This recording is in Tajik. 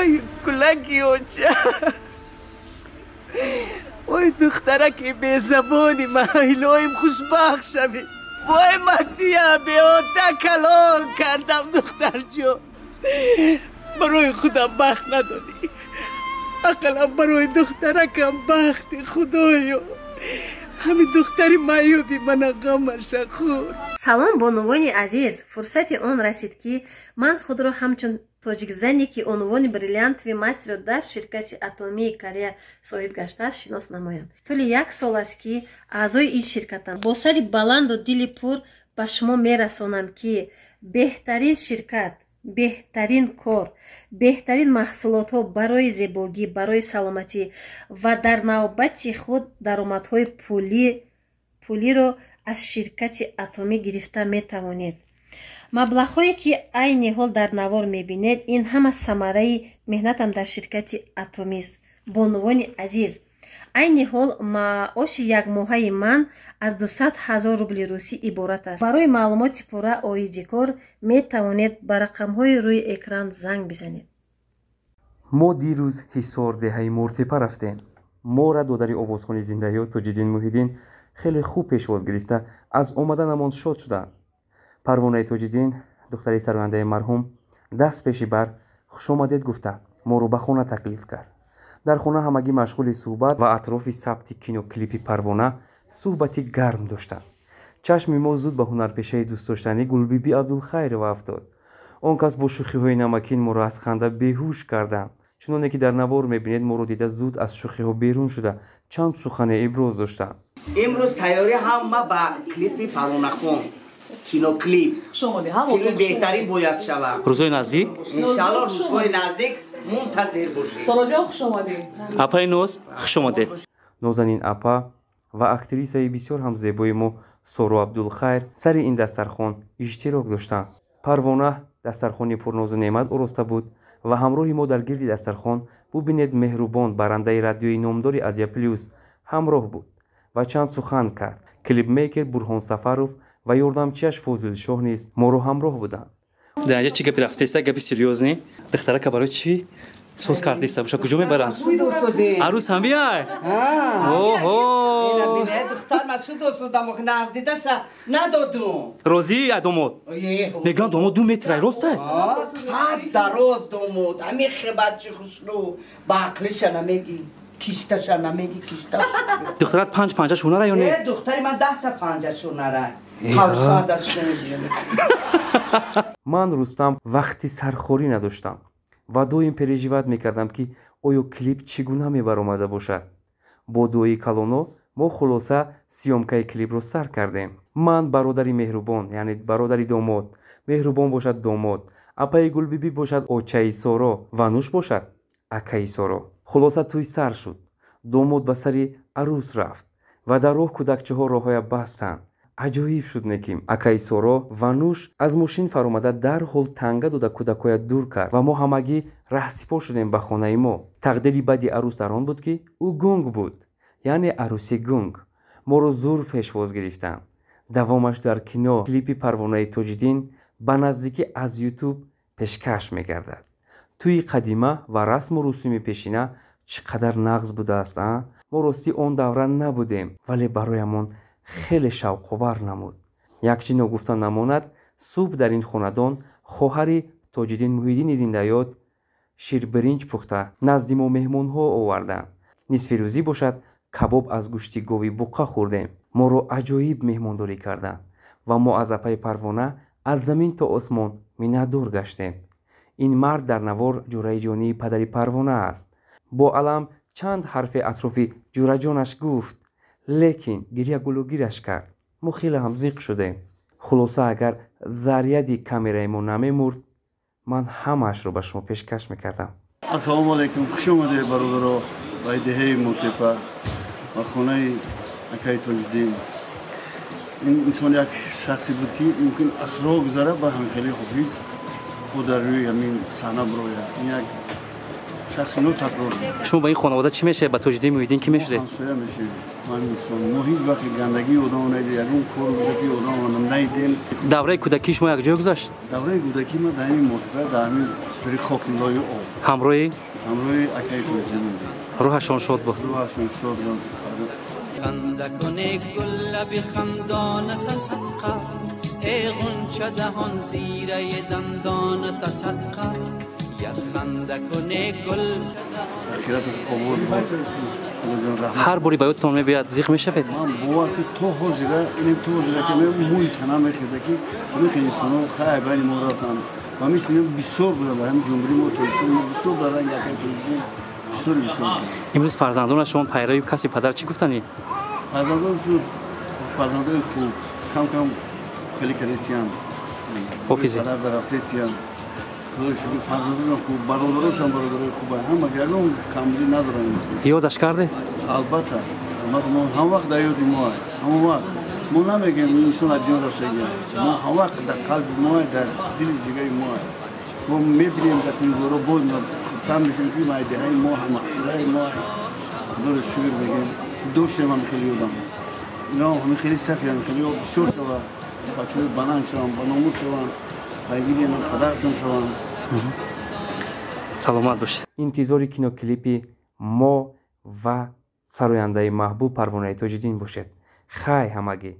Вой гулаки оча, вой духтараки безабони ма, илоҳим, хушбахт шавӣ. Вой, матия беота калон кардам. Духтарҷон, барои худам бахт надодӣ, ақаллан барои духтаракам бахти. Худоё, ҳамин духтари маъюби мана ғамаша хӯр. Салом, бонувони азиз! Фурсати он расид, ки ман худро ҳамчун тоҷикзане, ки унвони бриллиантовый мастерро дар ширкати Атомии Корея соҳиб гаштааст, шинос намоям. Тӯли як сол аст, ки аъзои ин ширкатам. Бо сари баланду дили пур ба шумо мерасонам, ки беҳтарин ширкат, беҳтарин кор, беҳтарин маҳсулотҳо барои зебогӣ, барои саломатӣ ва дар навбати худ даромадҳои пулиро аз ширкати Атомӣ гирифта метавонед. Маблағҳое, ки айни ҳол дар навор мебинед, ин ҳама самараи меҳнатам дар ширкати Атомист. Бонувони азиз, айни ҳол маоши якмоҳаи ман аз 200 000 рубли русӣ иборат аст. Барои маълумоти пурра оиди кор метавонед ба рақамҳои рӯи экран занг бизанед. Мо дирӯз Ҳисор, деҳаи Мортепа рафтем. Мора додари овозхони зиндаёд Тоҷиддин Муҳиддин хеле хуб пешвоз гирифта, аз омаданамон шод шуданд. Парвонаи Тоҷиддин, духтари сарояндаи марҳум, даст пеши бар хушомадед гуфта, моро ба хона таклиф кард. Дар хона ҳамагӣ машғули суҳбат ва атрофи сабти киноклипи Парвона суҳбати гарм доштанд. Чашми мо зуд ба ҳунарпешаи дӯстдоштанӣ Гулбибӣ Абдулхайрова афтод. Он кас бо шӯхиҳои намакин моро аз ханда беҳуш карданд. Чуноне ки дар навор мебинед, моро дида, зуд аз шӯхиҳо берун шуда, чанд сухане иброз доштанд. Имрӯз тайёрӣ ҳама ба клипи Парвонахон, киноклип, филми беҳтарин бояд шавад. Рӯзҳои наздик. Иншалло, рӯзҳои наздик мунтазир бошед. Сороҷон, хуш омадед. Апаи Ноз, хуш омадед. Нозанин апа ва актрисаи бисёр ҳам зебои мо Соро Абдулхайр сари ин дастархон иштирок доштанд. Парвона дастархони пурнозу неъмат ороста буд ва ҳамроҳи мо дар гирди дастархон, бубинед, Меҳрубон, барандаи радиои номдори Азия Плюс, ҳамроҳ буд ва чанд сухан кард. Клипмейкер Бурҳон Сафаров ва ёрдамчиаш Фозилшоҳ низ моро ҳамроҳ буданд. Дар инҷа чӣ гапи рафтеста? Гапи серьёзный. Духтарака барои чӣ соз кардеста боша? Куҷо мебаранд? Арӯс ҳам биай. Оҳо. Духтар ма шуд, наздидаша надодум. Розӣ а домод? Мегӯям, домод 2 метрай, рост аст? Қад дароз домод, ҳамин хебачи хушрӯ, ба ақлиша намегӣ, кисташа намегӣ, кисташ. Духтарат панҷ панҷа шунара ё не? Духтари ман 10-та панҷа шунара. Ман, Рустам, вақти сархорӣ надоштам ва доим переживать мекардам, ки оё клип чӣ гуна мебаромада бошад. Бо дуои калоно мо хулоса съёмкаи клипро сар кардем. Ман бародари Меҳрубон, яъне бародари домод, Меҳрубон бошад домод, апаи Гулбибӣ бошад очаи Соро ва Нуш бошад акаи Соро. Хулоса, тӯй сар шуд. Домод ба сари арӯс рафт ва дар роҳ кӯдакчаҳо роҳҳоя бастанд. Аҷоиб шуд, неким акаи Соро ва Нуш аз мошин фаромада, дарҳол танга дода, кӯдакҳоя дур кард ва мо ҳамагӣ раҳсипор шудем ба хонаи мо. Тақдири бади арӯс дар он буд, ки ӯ гунг буд, яъне арӯси гунг. Моро зур пешвоз гирифтанд. Давомаш дар кино. Клипи Парвонаи Тоҷиддин ба наздикӣ аз Ютуб пешкаш мегардад. Тӯи қадима ва расму русуми пешина чӣ қадар нағз будааст, а? Мо ростӣ он давра набудем, вале бароямон хеле шавқовар намуд. Як чиз ногуфта намонад: субҳ дар ин хонадон хоҳари Тоҷиддин Муҳиддини зиндаёд ширбиринҷ пухта, назди мо меҳмонҳо оварданд. Нисфирӯзӣ бошад, кабоб аз гӯшти гови буққа хӯрдем. Моро аҷоиб меҳмондорӣ карданд ва мо аз апаи Парвона аз замин то осмон миннатдор гаштем. Ин мард дар навор ҷураи ҷонии падари Парвона аст. Бо алам чанд ҳарфе атрофи ҷураҷонаш гуфт, лекин гиря гулугираш кард. Мо хеле ҳам зиқ шудем. Хулоса, агар заряди камераи мо намемурд, ман ҳамаашро ба шумо пешкаш мекардам. Ассалому алайкум, хуш омадед, бародаро, ба деҳаи Мотепа ва хонаи акаи Тоҷиддин. Ин инсон як шахсе буд, ки мумкин асрҳо гузара, ба ҳамхелии ҳофиз ӯ дар рӯи ҳамин саҳна бирояд. Ин як Шахси нотакрор. Шумо ба ин хонавода чӣ мешавед? Ба Тоҷиддин Муҳиддин кӣ мешудед? Ҳамсоя мешавем. Ман инсон. Мо ҳеҷ вақт гандагии одамро надидем, ягон кору гудакии одамро надидем. Давраи кӯдакии шумо якҷоя гузашт? Давраи кӯдакии ма дар ҳамин Мотепа, дар ҳамин пири хоки лои об. Ҳамроҳи? Ҳамроҳи акаи Тоҷиддин. Рӯҳашон шод буд. Рӯҳашон шод буд. Ханда куне гул лаби хандоната садқа, эй ғунча даҳон зираи дандоната садқа, як ханда куне гул. Ахираташ обод бод. Худоҷон раҳмат. Ҳар бори ба ёдтон мебиёяд, зиқ мешавед? Ман бовар ки то ҳозира, инем то ҳозира ки мӯи тана мехеза, ки ҳамин хел инсонҳо хай байни мо рафтанд. Ва мисли ин бисёр буданд дар ҳамин ҷумҳурии мо, Тоҷикистон мо бисёр дар ранги акаи Тоҷиддин бисёр бисёр буданд. Имрӯз фарзандонашон пайрави касби падар чӣ гуфтанӣ? Фарзандон шуд фарзандои хуб, кам кам хеле кадесиянд. Ҳофизе. Падар дар рафтесиянд. Худои шукр, фарзандонам хуб, бародарошам бародарои хуб, ҳама ягон камбудӣ надоранд. Ёдаш кардед? Албатта, албатта, мо ҳам вақт дар ёди мо, ҳамон вақт мо намегӯем инсон аз дунё рафтагия. Мо ҳам вақт дар қалби мо, дар дили ҷигари мо. Мо мебинем дар телевизорҳо, боз хурсанд мешавем, ки майдаҳаи мо, ҳамаҳлаи мо. Худоро шукр мегӯем, доштем ҳам хеле одам. Ино ҳамин хеле сафи, ҳамин хеле бисёр шавад, бачаҳои баланд шаванд, баномус шаванд, пайгири падарашон шаванд. Саломат бошед. Интизори киноклипи мо ва сарояндаи маҳбуб Парвонаи Тоҷиддин бошед. Хай ҳамагӣ.